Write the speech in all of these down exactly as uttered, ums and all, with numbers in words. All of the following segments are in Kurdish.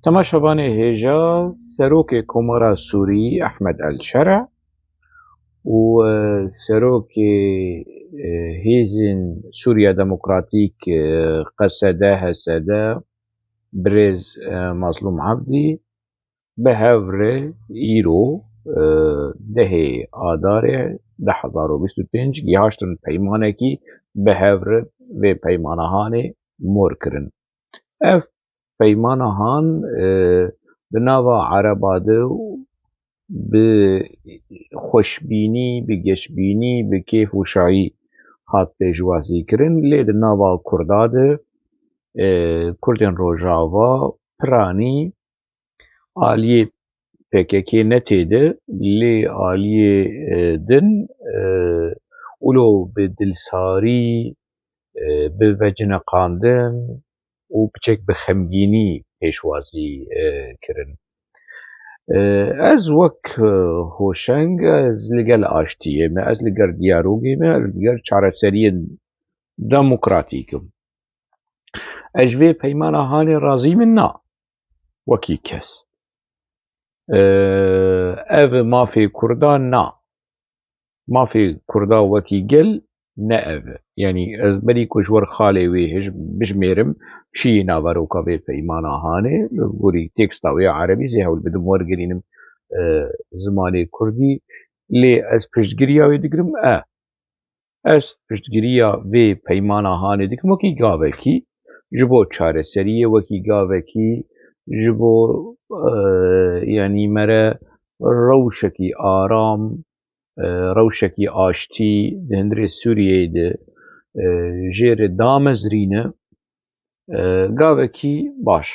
Temaşevanê hêja, Serokê Komara Sûrî Ehmed El Şer'a û, e, Serokê, e, Hêzên Sûriya Demokratîk, e, Q S D, H S D, birêz, e, Mazlûm Abdî, bi hev re îro, e, dehê Adarê du hezar û bîst û pênc gihaştin peymanekî bi hev re vê peymana hanê mor kirin. Ev peymana han, e, di nava Ereba de bi xweşbînî, bi geşbînî, bi kêf û şahî hat pêşwazî kirin. Lê di nava Kurda de, e, Kurdên Rojava piranî aliyê P K K ne tê de, lê aliyê, e, din, e, wilo bi dilsarî, e, bi veciniqandin û piçek bi xemgînî pêşwazî, e, kirin. E, ez wek, e, Hoşeng, ez li gel aştiyê me, ez li gel diyalogê me, ez li gel çareseriyên demokratîk im. Ez ji vê peymana hanê razî min na, wekî kes. E, ev mafê Kurdan na. Mafê Kurda wekî gel ne ev e. Yanî ez berî ku ji wer xalê wê hij-, bijmêrim, çiyê naveroka vê peymana hanê, li gorî teksta wê ya erebî zê hewl bidim wergerînim, e, zimanê kurdî. Lê ez piştgiriya wê digirim, e. Ez piştgiriya vê peymana hanê dikim wekî gavekî, ji bo çareseriyê, wekî gavekî ji bo, e, yanî mere rewşekî aram, e, rewşekî aştî di hundirê Sûriyeyê de, e, jê re damezrîne, e, gavekî baş.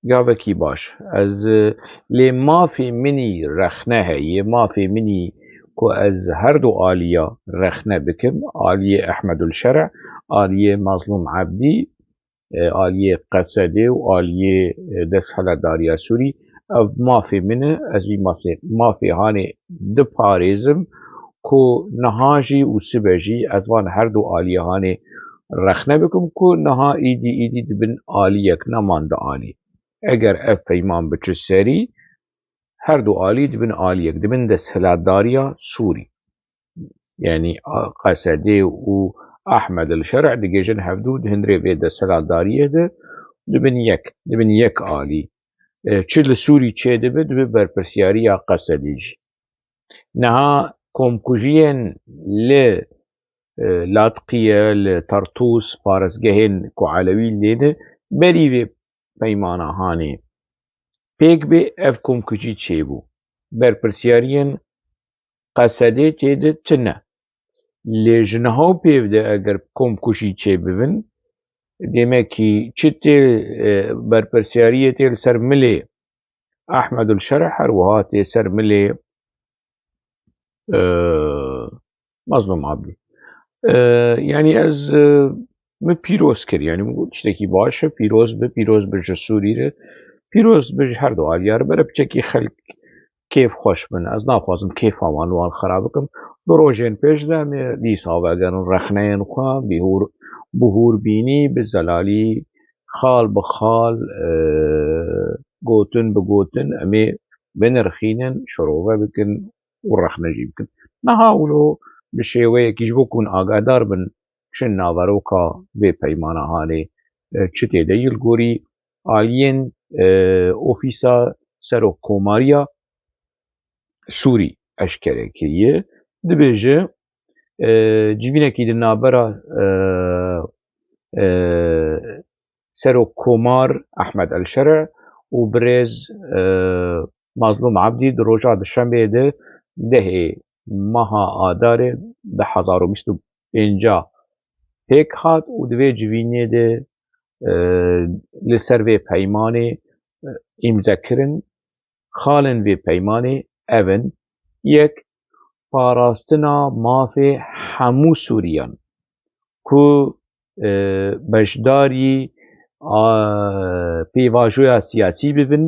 Gavekî baş. Ez, e, lê mafê min î rexne heye, mafê min î ku ez her du aliya rexne bikim, aliyê Ehmedul Şer'a, aliyê Mazlûm Ebdî, e, aliyê Q S D û aliyê, e, desthilatdariya Sûrî. Ev mafê min e, ez vî masê, mafê hanê diparêzim ku niha jî û sibe jî ez van her du aliyê hanê rexne bikim ku niha îdî, îdî dibin aliyek, neman du alî. Eger ev peyman biçe serî, her du alî dibin aliyek, dibin desthilatdariya Sûrî. Yanî, a, Q S D û Ehmed El Şer'a digihîjin hevdû di hundirê vê desthilatdariyê de dibin yek, dibin yek alî. E, çi li Sûrî çêdibe, dibe berpirsiyariya Q S D jî. Niha komkujiyên li, e, Latqiye, li Tartûs, parêzgehên ku Elewî lê ne, berî vê peymana hanê pêk bê, ev komkujî çêbû. Berpirsiyariyên Q S D tê de tune. Lê ji niha û pêv de eger komkujî çêbibin, demekî çi tê, e, berpirsiyariyê tê li ser milê Ehmedul Şer'a, her wiha tê ser milê, e, Mazlûm Abdî. E, yanî ez, e, min pîroz kir, yanî min got, tiştekî baş e, pîroz be, pîroz be ji Sûrî re, pîroz be ji her du aliya re, bere piçekî xelk kêf xweş bin. Ez naxwazim kêfa wan wan xera bikim. Du rojên pêş de em ê dîsa vegerin rexneyên xwe, bihûr, bihûr bînî, bi zelalî, xal bi xal, e, gotin bi gotin, em ê binirxînin, şirove bikin û rexne jî bikin. Niha wilo bi şêweyekî ji bo ku hûn agahdar bin, çi naveroka vê peymana hanê, e, çi tê de yî li gorî aliyên, e, ofîsa serokkomariya Sûrî eşkere kiriye. Dibêje, e, civînekî di navbera, e, e, serokkomar Ehmed El Şer'a û birêz, e, Mazlûm Abdî di roja duşemê de dehê meha Adarê du hezar û bîst û pênc pêk hat û di vê civînê de, e, li ser vê peymanê, e, îmze kirin. Xalên vê peymanê ev in: yek, parastina mafê hemû Sûriyan ku, e, beşdarî, a, pêvajoya siyasî bibin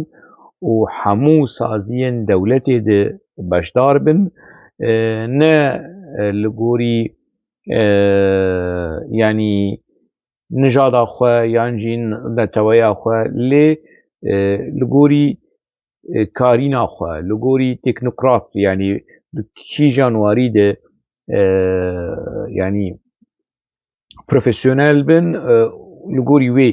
û hemû saziyên dewletê de beşdar bin, e, ne, e, li gorî, e, yanî nijada xwe yan jî neteweya xwe, lê e, li gorî, e, karîna xwe, li gorî teknokrat, yanî di kîjan warî de, e, yanî profesyonel bin, e, li gorî wê,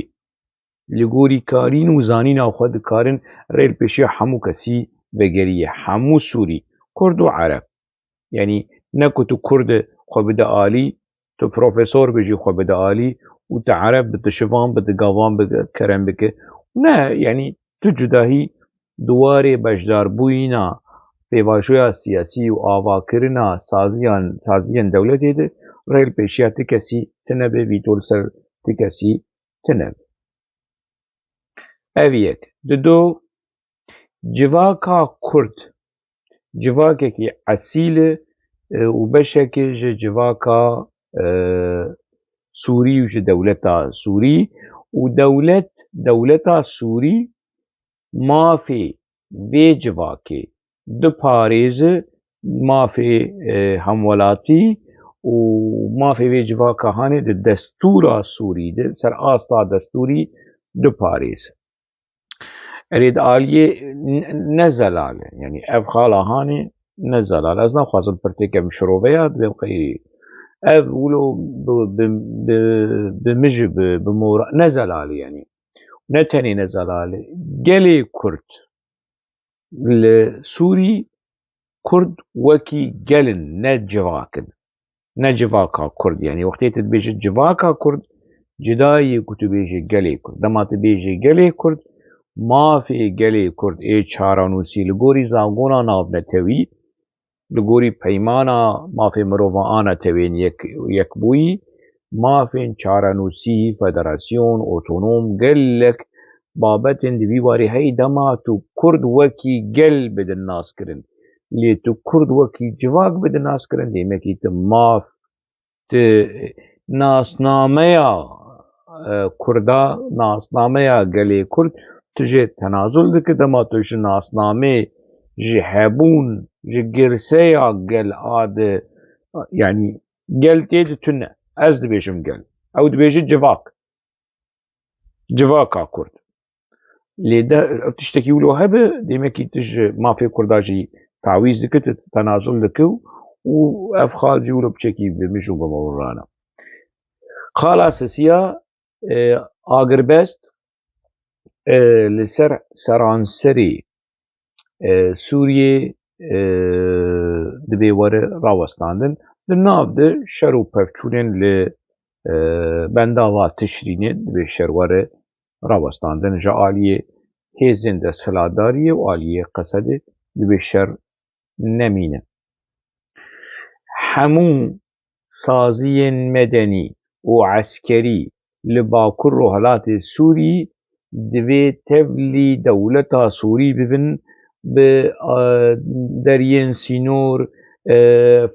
li gorî karîn û zanîna xwe dikarin rê li pêşiya hemû kesî vegerî ye. Hemû Sûrî, Kurd û Ereb. Yanî ne ku tu Kurd xwe bide alî, tu profesor bê jî xwe bide alî û tu Ereb bi, tu şivan bi, tu gavan bi, kerem bike. Ne, yanî tu cudahî di warê beşdarbûyîna pêvajoya siyasî û avakirina saziyan, saziyên dewletê de rê li pêşiya ti kesî tine be, vîto li ser ti kesî tine be. Ev yek. Dido, civaka Kurd, civakekî esîl e, e, û beşekê ji civaka, e, Sûrî û ji dewleta Sûrî û dewlet, dewleta Sûrî mafê vê civakê diparêze, mafê, e, hemwelatî û mafê vê civaka hanê di destûra Sûrî de, ser asta destûrî diparêze. Erê di aliyê n-, ne zelal e. Yanî ev xala hanê ne zelal e. Ez naxwazim pirtêke min şiroveya, divê qey ev wilo bi, bi, bi, bi min jî bi, bi mora-, ne zelal e yanî. Ne tenê ne zelal e. Gelê Kurd li Sûrî, Kurd wekî gel in, ne civak in. Ne civaka Kurd. Yanî wextê tu dibêjî civaka Kurd, cida ye ku tu bêjî gelê Kurd. Dema tu bêjî gelê Kurd, mafê gelê Kurd ê çarenûsî li gorî zagona navnetewî, li gorî peymana mafê mirovan a netewên yek, yekbûyî, mafên çarenûsî, federasyon, otonom, gelek babetên di vî warî heyî. Dema tu Kurd wekî gel bidin naskirin, lê tu Kurd wekî civak bidin naskirin, demekî tu maf, tu nasnameya, e, Kurda, nasnameya gelê Kurd, tu jê tenazul dikî. Dema tu ji nasnamê, ji hebûn, ji girseya gel a di, yanî gel tê di tune. Ez dibêjim gel. Ew dibêje civak. Civaka Kurd. Lê de, ev tiştekî wilo hebe, demekî tu ji mafê Kurda jî tawîz dikî, tu tenazul dikî û ev xal jî wilo piçekî bi mij û bi mewran e. Xala sisiya, e, agirbest, e, li ser seranserê, e, Sûriyê, e, dibê were rawestandin. Di nav de şer û pevçûnên li, e, bendava Tişrînê dibê şer were rawestandin. Ji aliyê hêzên desthilatdariyê û aliyê Qesedê dibê şer nemîne. Hemû saziyên medenî û eskerî li Bakur Rojhilatê Sûrî divê tevlî dewleta Sûrî bibin, bi, e, deriyên sînor, e,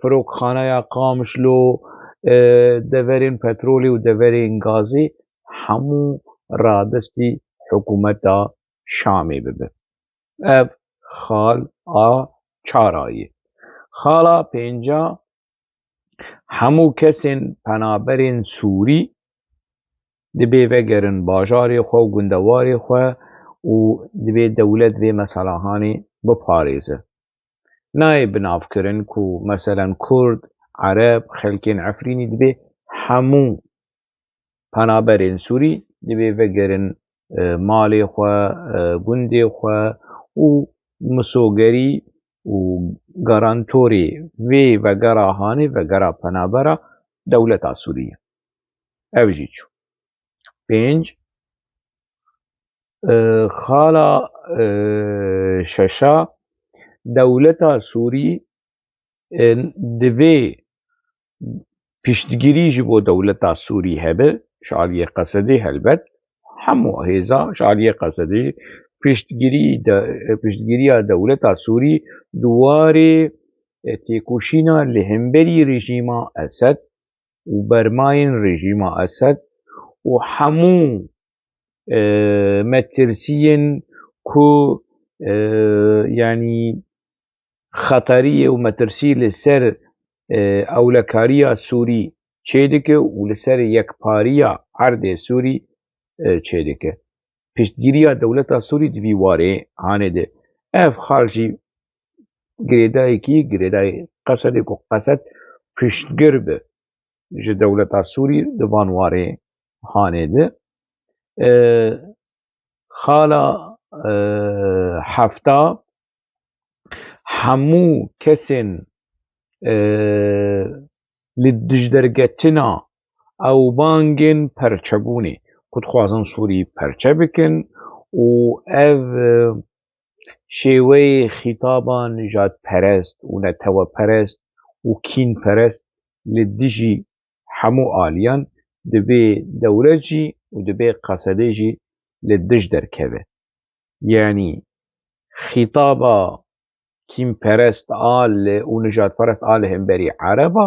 firokxaneya Qamişlo, e, deverên petrolê û deverên gazê, hemû radestî hikûmeta Şamê bibe. Ev xal a çara ye. Xala pênca, hemû kesên penaberên Sûrî dibê vegerin bajarê xwe û gundewarê xwe û dibê dewlet vê meselahanê biparêze. Nayê binavkirin ku, meselen, Kurd, Ereb, xelkên Efrînî, dibê hemû penaberên Sûrî dibê vegerin, e, malê xwe, e, gundê xwe û misogerî û garantorê vê vegera hanê, vegera penabera dewleta Sûrî ye. Ev jî çû. Pênc, e, xala, e, şeşa, dewleta Sûrî, e, divê piştgirî ji bo dewleta Sûrî hebe, ji aliyê Qesedê helbet, hemû hêza ji aliyê Qesedê piştgirî de, piştgiriya dewleta Sûrî di warê, e, têkoşîna li hemberî rejîma Esed û bermayên rejîma Esed û hemû, e, metirsiyên ku, e, yanî xeteriyê û metirsî li ser, e, ewlekariya Sûrî çêdike û li ser yekpariya erdê Sûrî, e, çêdike. piştgiriya dewleta Sûrî di vî warê hanê de. Ev xal jî girêdayekî, girêdayê Qesedê ku Qesed piştgir bi ji dewleta Sûrî di van warê hanê de. E, xala, e, hefta hemû kesên, e, li dijderketina ew bangên perçebûnê ku dixwazin Sûrî perçe bikin û ev, e, şêweyê xîtaba nijadperest û neteweperest û kînperest li dijî hemû aliyan, divê dewlet jî û divê Qesedê jî li dij derkeve. Yanî xîtaba kînperest a li û nijadperest a li hemberî Ereba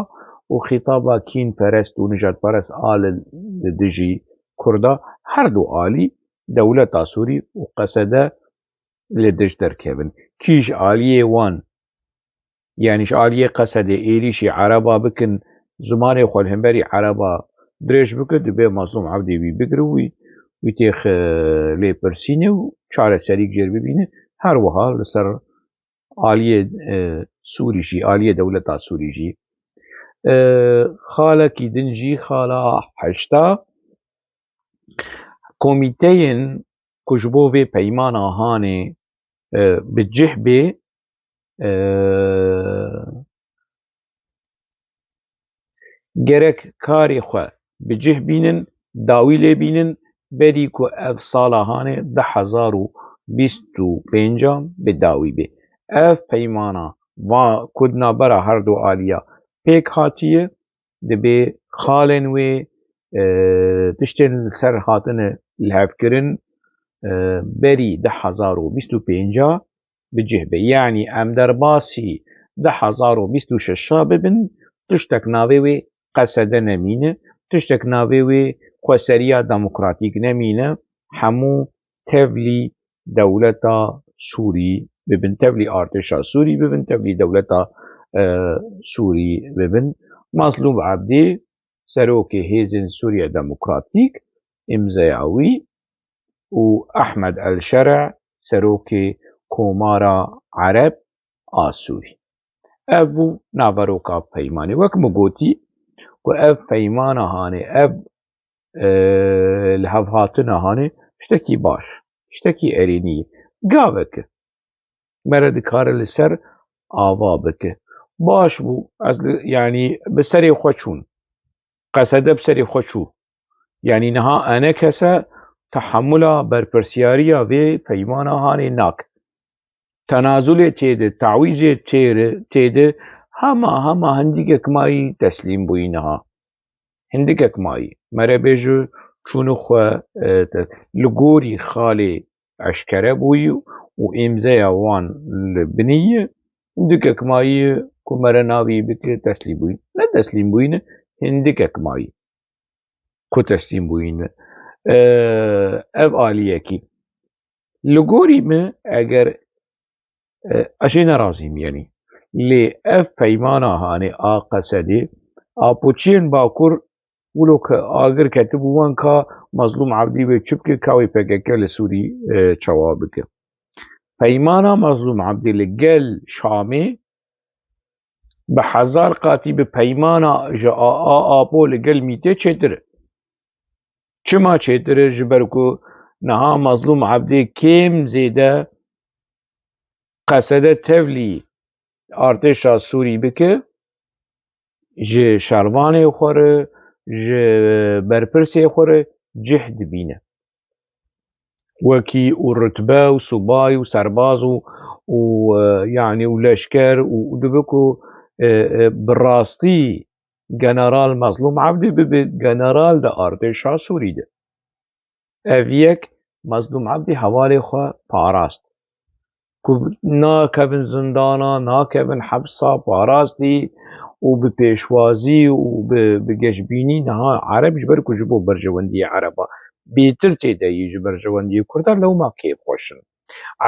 û xîtaba kînperest û nijadperest a li, li dijî Kurda, her du alî dewleta Sûrî û Qesede li dij derkevin. Kî ji aliyê wan, yanî ji aliyê Qesedê êrîşî Ereba bikin, zimanê xwe li hemberî Ereba dirêj bike, divê Mazlûm Ebdî wî bigire, wî, wî têx, e, lêpirsîne û çareserîk jêr bibîne. Her wiha li ser aliyê, e, Sûrî jî, aliyê dewleta Sûrî jî. E, xalekî din jî, xala heşta, komîteyên ku ji bo vê peymana hanê, e, bi cih bê, e, gerek karê xwe bi cih bînin, dawî lê bînin, berî ku ev sala hanê du hezar û bîst û pênc bi dawî bê. Ev peymana va ku di navbera her du aliya pêk hatiye, dibê xalên wê, e, tiştên li ser hatine lihevkirin, e, berî du hezar û bîst û pênc bi cih be. Yanî em derbasî du hezar û bîst û şeş bibin, tiştek navê wê Qesede nemîne, tiştek navê wê xweseriya demokratîk nemîne, hemû tevlî dewleta Sûrî bibin, tevlî artêşa Sûrî bibin, tevlî dewleta, e, Sûrî bibin. Mazlûm Ebdî, serokê Hêzên Sûriye Demokratîk, îmzeya wî û Ehmed El Şere, serokê Komara Ereb a Sûrî. Ev bû naveroka peymanê. Wek min gotî ku ev peymana hanê, ev, e, lihevhatina hanê tiştekî baş, tiştekî erênî ye. Gavek e. Me re dikare li ser ava bike. Baş bû, ez li, yanî bi serê xwe çûn. Qesede bi serê xwe çû. Yanî niha enekese tehemula berpirsiyariya vê peymana hanê nake. Tenazulê tê de, tawîzê tê de, tê de, hema, hema hindikek mayî teslîm bûyî niha. Hindikek mayî. Me re bêje çûnû xwe, e, te-, li gorî xalê eşkere bûyî û îmzeya wan li binî ye. Hindikek mayî ku me re navî bike teslîm bûyî. Ne teslîm bûyî ne, hindikek mayî ku teslîm bûyî ne. E, ev aliyekî. Li gorî min eger, e, ez jê nerazîm, yanî. Lê ev peymana hanê a Qesedê, apoçiyên Bakur wilo ke agir ketibû wan ka Mazlûm Ebdî wê çi bike, ka wê P K K li Sûrî, e, çawa bike. Peymana Mazlûm Ebdî li gel Şamê bi hezar qatî bi peymana ji A A Apo li gel Mîtê çêtir e. Çima çêtir e? Ji ber ku niha Mazlûm Ebdî kêm zêde Qesede tevlî artêşa Sûrî bike, ji şervanê xwe re, ji berpirsê xwe re cih dibîne. Wekî û rutbe û subay û serbaz û, û, e, yanî û leşker û, û dibe ku, e, e, bi rastî General Mazlûm Ebdî bibe general di artêşa Sûrî de. Ev yek Mazlûm Ebdî hevalê xwe parast. Ku nakevin zindana, nakevin hepsa, parastî û bi pêşwazî û bi, bi geşbînî niha Ereb ji ber ku ji bo berjewendiyê Ereba bêtir tê de yî ji berjewendiyê Kurda lewma kêfxweş in.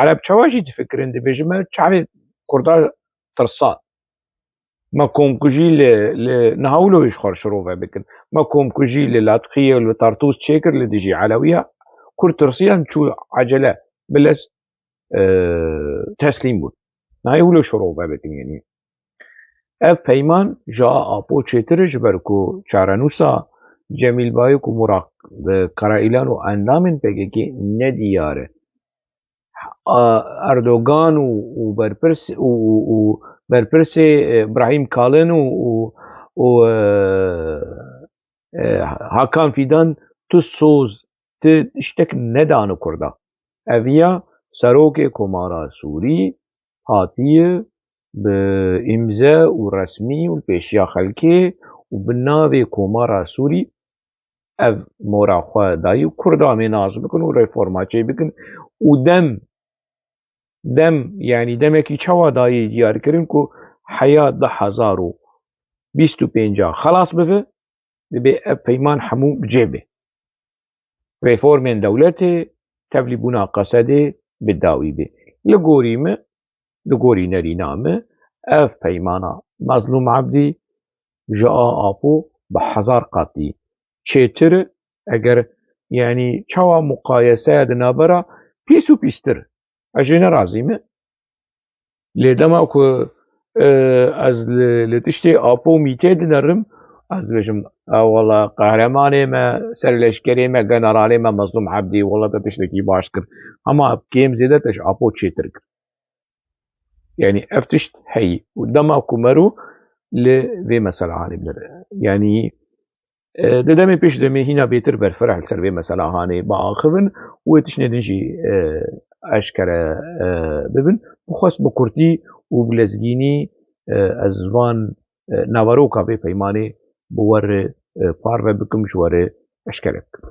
Ereb çawa jî difikirin, dibêjin me çavê Kurda tirsan. Me komkujî li, li niha wilo ji xwe şirove bikin. Me komkujî li Latqiyê û li Tartûs çêkir li dijî Elewiya. Kurd tirsiyan çû ecele, bi lez, e, teslîm bûn. Nayê wilo şirove bikin, yanî. Ev peyman ji a Apo çêtir e, ji ber ku çarenûsa Cemîl Bayik û Murad Karaîlan û endamên P K K nediyar e. A, Erdogan û, û berpirs, û, û, û berpirsê, e, Brahîm Kalin û, û, û, e, e, Hakan Fîdan tu soz, ti tiştek nedane Kurda. Eviya serokê Komara Sûrî hatiye bi îmze û resmî û pêşiya xelkê û bi navê Komara Sûrî ev mora xwe dayî û Kurda em ê nas bikin û reforma çê bikin û dem, dem, yanî demekî çawa dayî diyarkirin ku heya du hezar û bîst û pênca xelas bibe, dibê ev peyman hemû bi cê be. Reformên dewletê, tevlîbûna Qesedê bi dawî be. Li gorî me, li gorî nerîna me, ev peymana Mezlûm Ebdî ji a Apo bi hezar qatî çêtir e, eger, yanî, çawa muqayeseya di navbera pîs û pîstir. Ez jê nerazî me. Lê dema ku, e, ez li, li tiştê Apo Mîtê dinerim, ez dibêjim, "A, wela qehremanê me, serleşkerê me, generalê me Mezlûm Ebdî, wela te tiştekî baş kir." Hema kêm zêde te ji Apo çêtir kir. Yanî ev tişt heyî. Û dema ku mero li vê meselehanê binere. Yanî, e, di demê pêş demê hîna bêtir berfireh li ser vê meselehanê biaxivin û wê tiştê din jî, e, eşkere, e, bibin. Bixwest bi kurtî û bi lezgînî, e, ez van, e, naveroka vê peymanê bi we re, e, parve bikim, ji we re eşkere bikim.